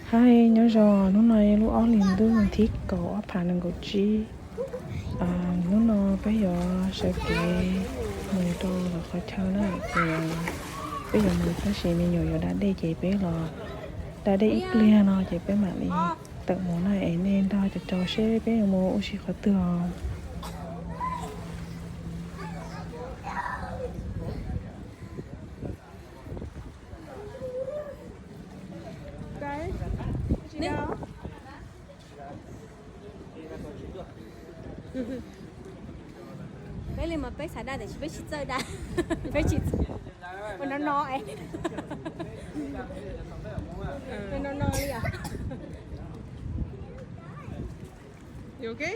Hi, nyob zoo, hnub no yog lub ob hlis ntuj thib kaum ob phav nees nkaum tsib. Hnub no peb yuav sawv kev mus rau lawv qhov chaw na, ces peb yuav mus tab sis me nyuam yuav da dej ces peb los da dej ib pliag no ces peb mam li tawm mus na, es nej nrog caum caum seb peb yuav mus ua si qhov twg os. Peb li mas peb xav da tiam sis peb tsis txawj da. Peb tsis ua no no es. Ua no no li os. You okay?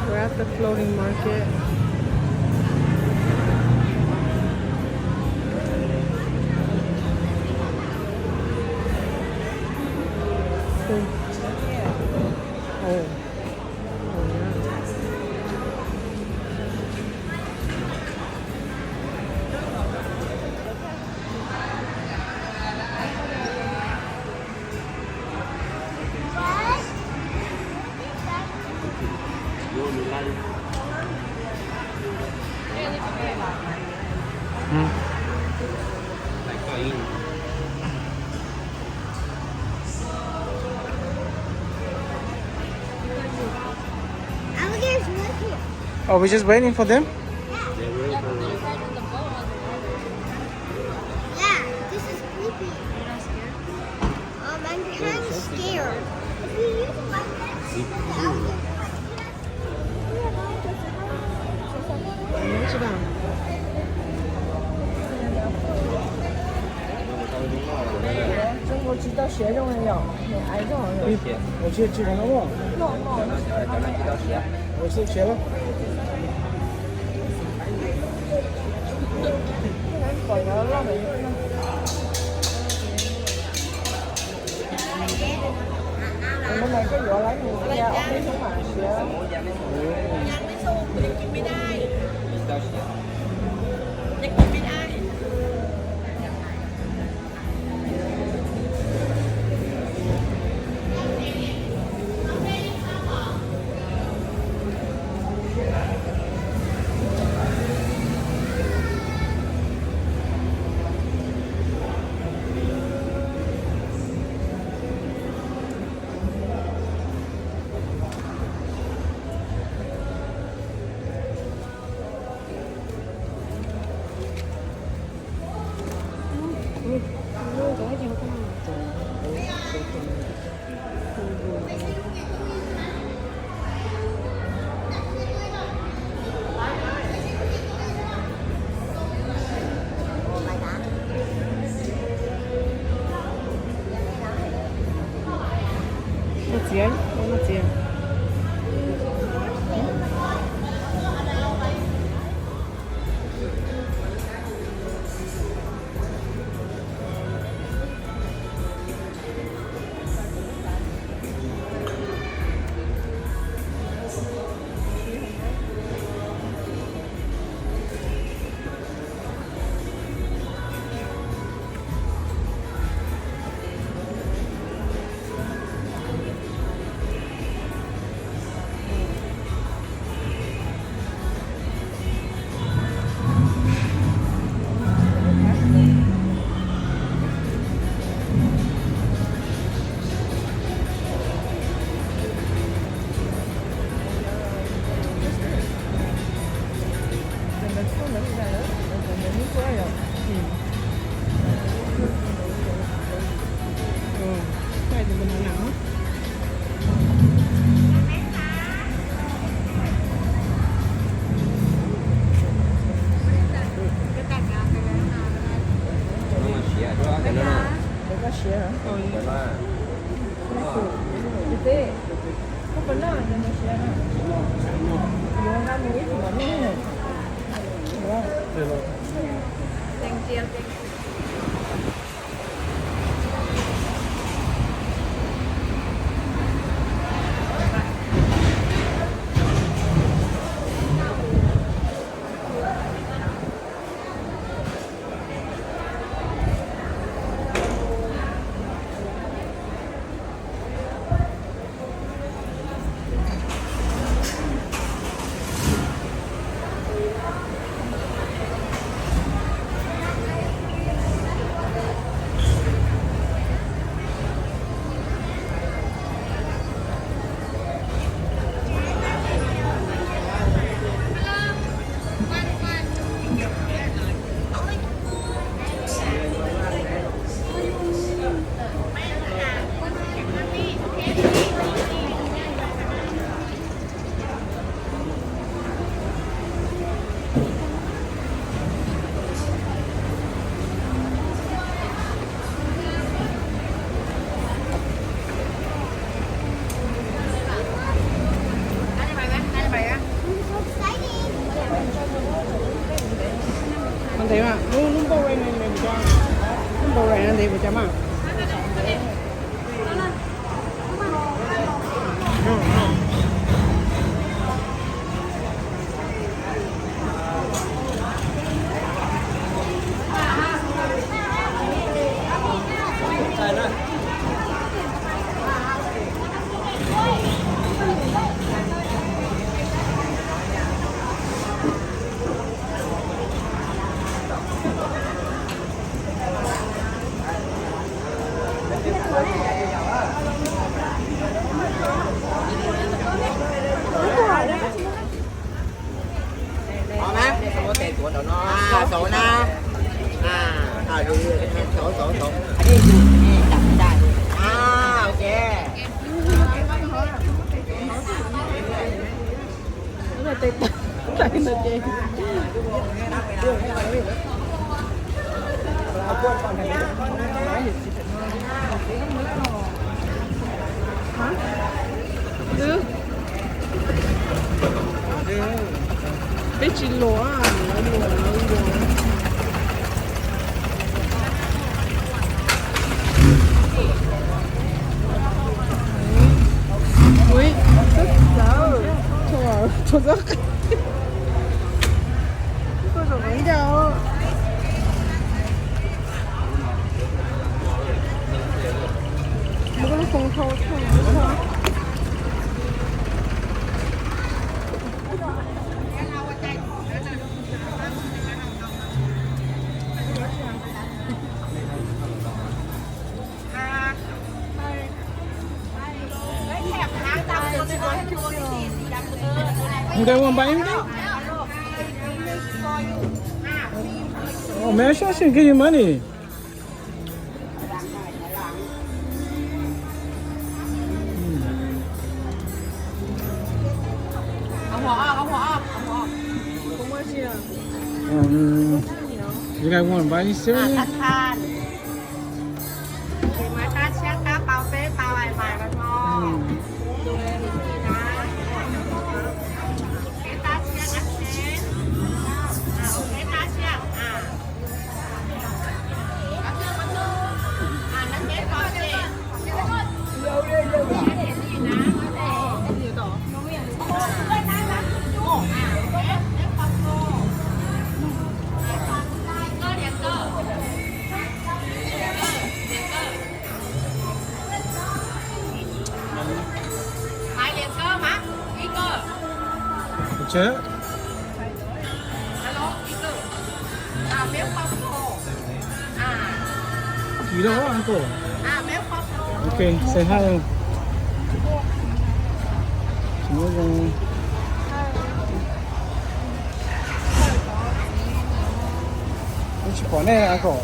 We're at the floating market. Oh. Oh, yeah. Oh, we're just waiting for them? Yeah, this is creepy. Um, I'm kind of scared. If you use it like that, Ua tsis tau siav zoo li yom, ais zoo. Ua tsis tau siav. Ua tsis tau siav. Hnub no koj yuav lawm, ob peb hnub mam siav. Noj txiv, noj txiv. Koj siav hả? Koj puas noj? Yuav nqa mus ib tug mam noj. Thank you, thank you. Lub, lub npauj rau no nws mus cas? Lub npauj rau no nws mus cas mas? Saud na, saud, saud, saud. Ok. Peb tsis luam, lawv luam, lawv luam. Ui, txhob txav, txhob txav, koj zaum qev ncaj. Muab lub xoo thau, thau, thau. They won't buy anything? Oh man, I should give you money. Um, you guys want to buy any cereal? เก็บมาตาเชียงตาเปาเป๊ะเปาไอ้หมายมันพอ อืม ดูแลดีๆนะ เก็บตาเชียงอันเซน อ่า โอเค ตาเชียง อ่า อ่า นั้นเก็บก่อนสิ Hais liam koj mas, ib koj. Ua tsaug. Kis loj uncle. Ok, say hi. Tsis muaj zoo. Wb tsis pom nej uncle.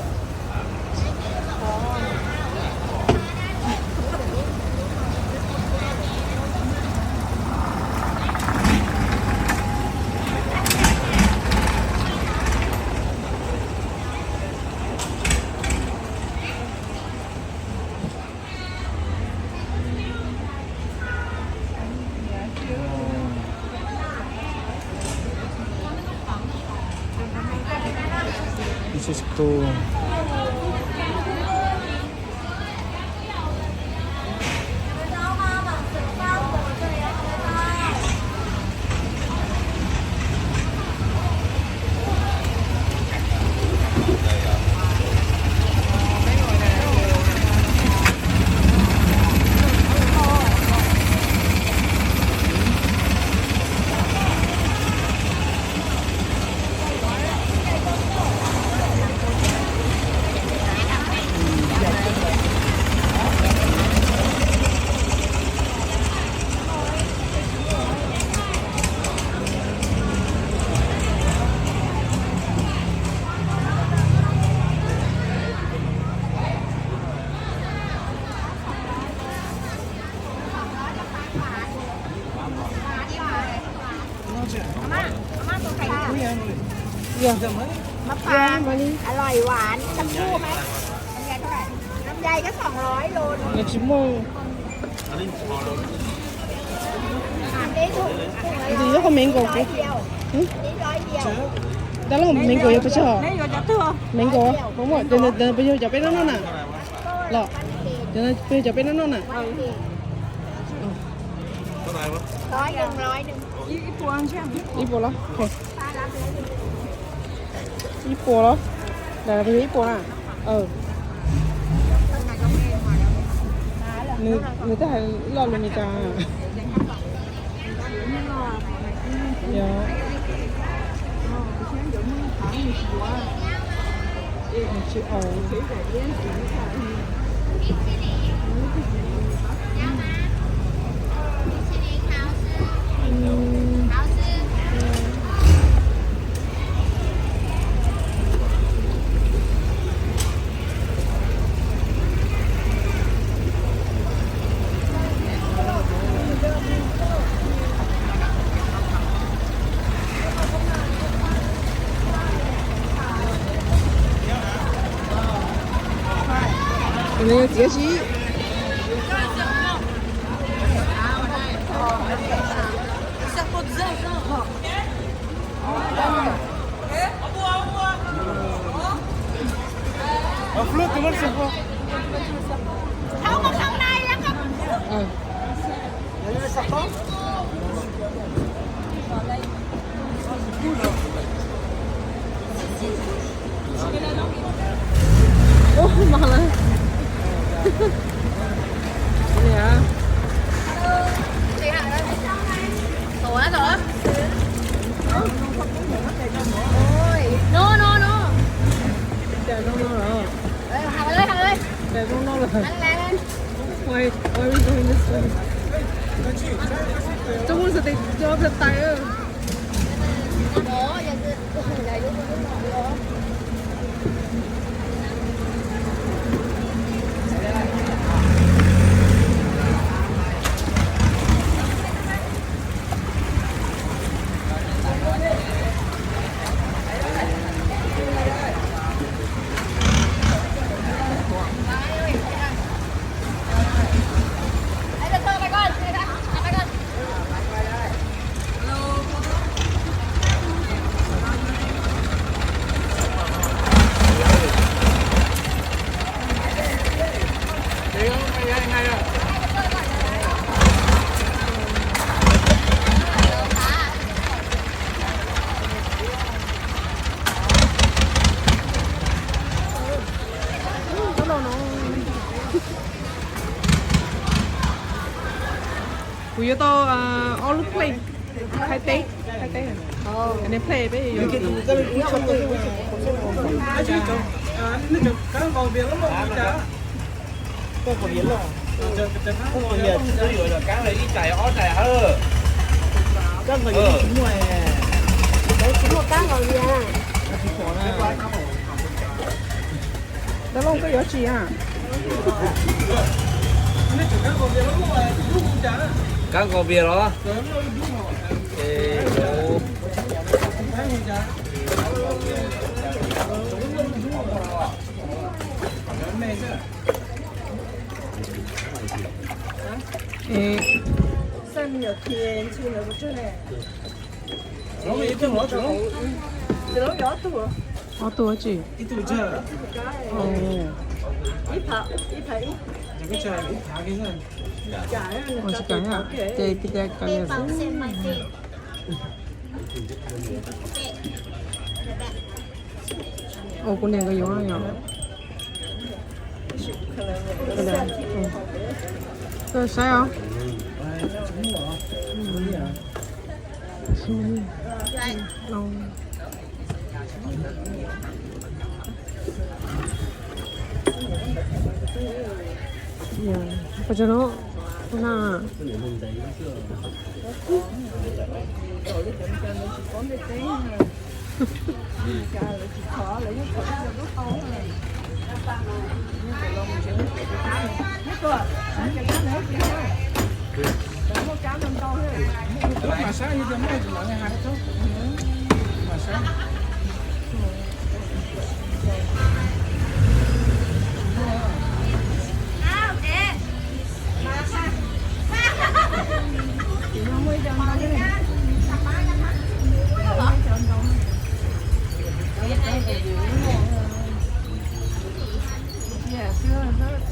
This is cool. Mã pha, อร่อยหวาน สักคู่ไหม ลำไยเท่าไหร่ ลำไยก็สองร้อยโลนึง Tsis muaj. Nws yog qhov me nkaus. Hm? Ib yam. Tab loj, me nkaus yog pes tsawg os? Me nkaus, muaj muaj, pes yog cov peb noj noj na. Los, pes yog cov peb noj noj na. Ib puas los? Ib puas los? Lam pes yog ib puas na. Nws twb hais loj li Meskas. Nws txiav si. Ub, mas lawm. Ua li hab. No, no, no. Cas zoo no los? Cas zoo no los? Why, why are we going this way? Someone's at the other side. Kuv yuav tau ob lub plate. Thaib teb, Thaib teb. Plate peb yuav. Koj yuav cov kab nqos vias loj, kab nqos vias twb yuav cov kab ib tais ob tais hawb. Kab nqos vias tsis muaj. Tsis muaj kab nqos vias. Dab Laug, koj yuav tsi a? Kab nqos vias los? Ob tug tsi? Ua tsis kav, ces kij tia kav liam xwb. Ua kuv niam nkawd yuav yom. Koj saib os. Pos tso no na.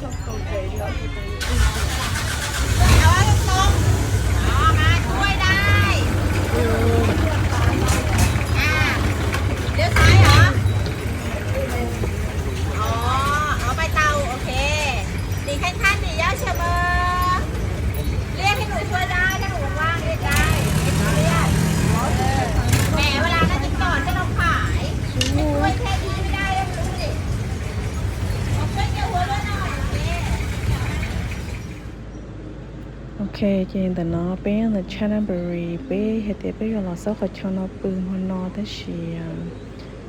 Đó, tông. Đó, ba chuôi đây. À, liếc sai hả? Ồ, ở bay tàu, ok. Đi Khánh Thánh thì giáo sư mơ. Liếc cái nụ chuôi ra, cái nụ quang đi đây. Cái chuôi đi. Mẹ mà làm nó chỉ còn cái lông phải. Cái chuôi thế đi với đây, em cũng đi. Ok, ces ntawm no peb ntawm Chanaburi, peb hais tias peb yuav los xauj qhov chaw no pw hmo no tab sis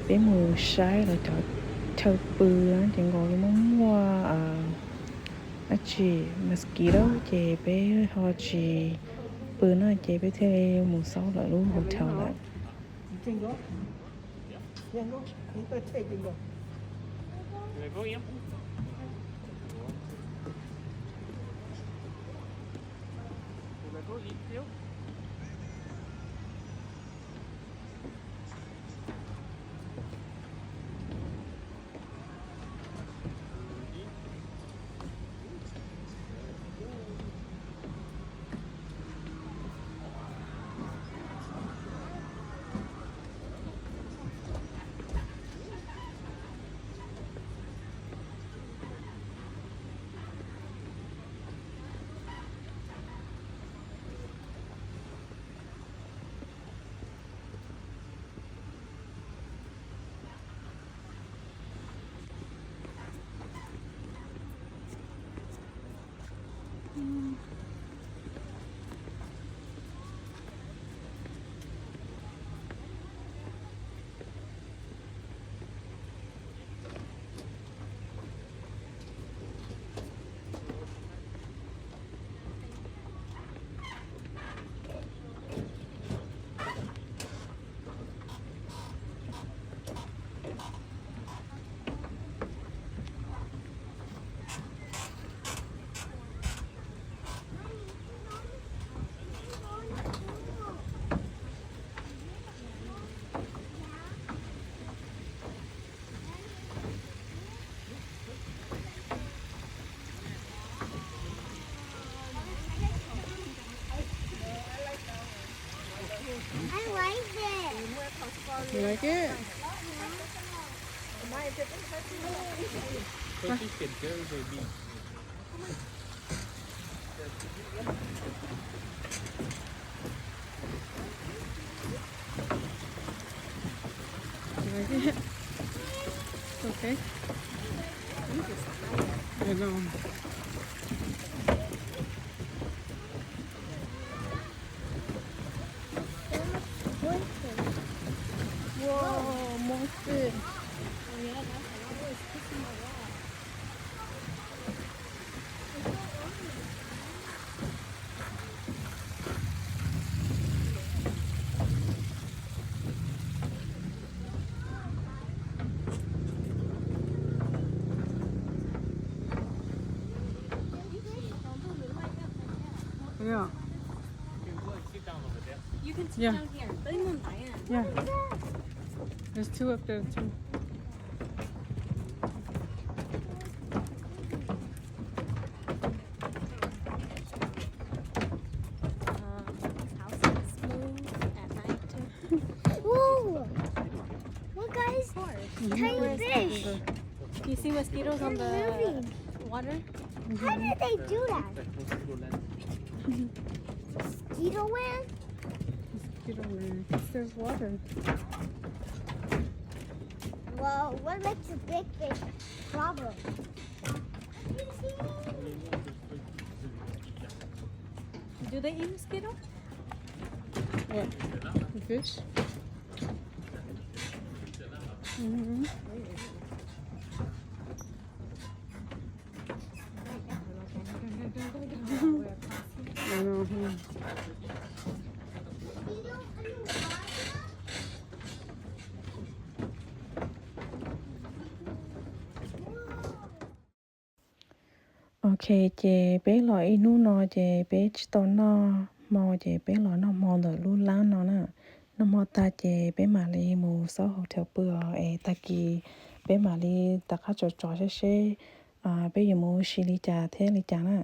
peb mus saib lawv cov chaw pw ces nkaus li muaj muaj dab tsi mosquito ces peb ho tsis pw na ces peb thiaj li mus xauj lawv lub hotel lawm. I like this. You like it? So she can carry her beach. You like it? It's okay. I know. Whoa, more fish. Yeah. You can sit down here. Yeah. There's two up there too. Um, these houses move at night too. Whoa! Look, guys. Tiny fish. You see mosquitoes on the water? How did they do that? Mosquito land? Mosquito land. There's water. Well, what makes a big fish problem? Do they eat mosquito? What? The fish? Mm-hmm. I know, hmm. Ok, ces peb los ib hnub no ces peb tsis tau noj hmo ces peb los noj hmo ntawm lub lab no na. Noj hmo tag ces peb mam li mus xauj hotel pw os es tag kis peb mam li rov qab tso tso seb seb peb yuav mus ua si li cas thiab li cas na.